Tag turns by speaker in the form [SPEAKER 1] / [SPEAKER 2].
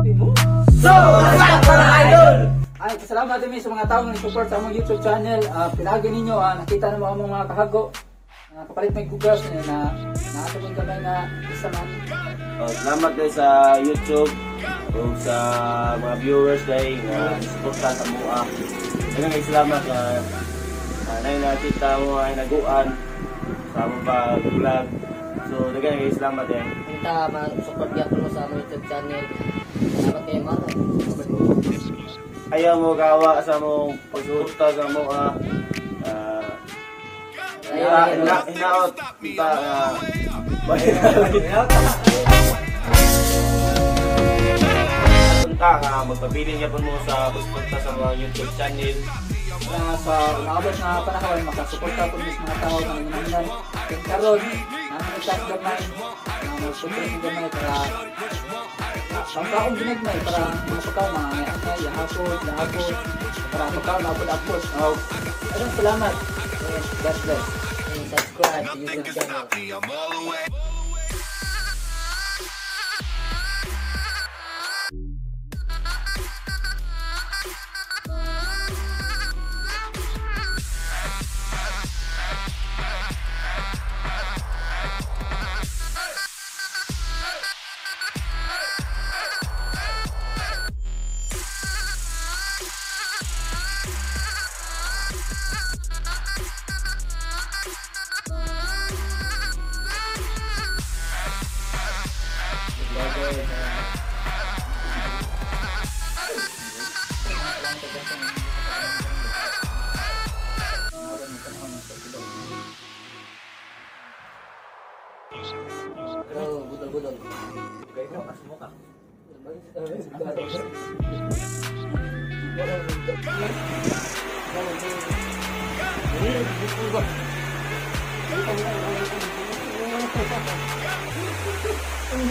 [SPEAKER 1] So, what's up, mga idol?
[SPEAKER 2] Ay, pasalamat din sa mga tao nga support sa among YouTube channel. Pinaagi ninyo, nakita na mo among mga kahago. Kapalit may gugas na na naatubang gamay na isa man.
[SPEAKER 1] Oh, salamat guys sa YouTube ug sa mga viewers dahil nga suporta sa mua. Daghang kay salamat nga nay nakita mo ay naguan sa among pag-vlog. So daghang kay salamat eh.
[SPEAKER 3] Unta ma-support gyapon mo sa among YouTube channel. Salamat kayo mga.
[SPEAKER 1] Ayaw mo gawa sa among pagsuporta sa mua. Hinaot ta nga unta nga magpabilin gyapon mo sa pagsuporta sa mga YouTube channel.
[SPEAKER 2] Na sa umaabot na panahon, makasuporta po sa mga tao na nanginanglan. Kaya karon, namin nagtaas gamay, na magsuporta ng gamay para pangkaon ginagmay para mga pagkaon, mga angay, yahapon, yahapon, para pagkaon, apod-apod. Oh, ayun, salamat. God bless.
[SPEAKER 3] And subscribe to YouTube channel.
[SPEAKER 4] Me, I'm all the way.
[SPEAKER 3] Pero budol-budol. Ang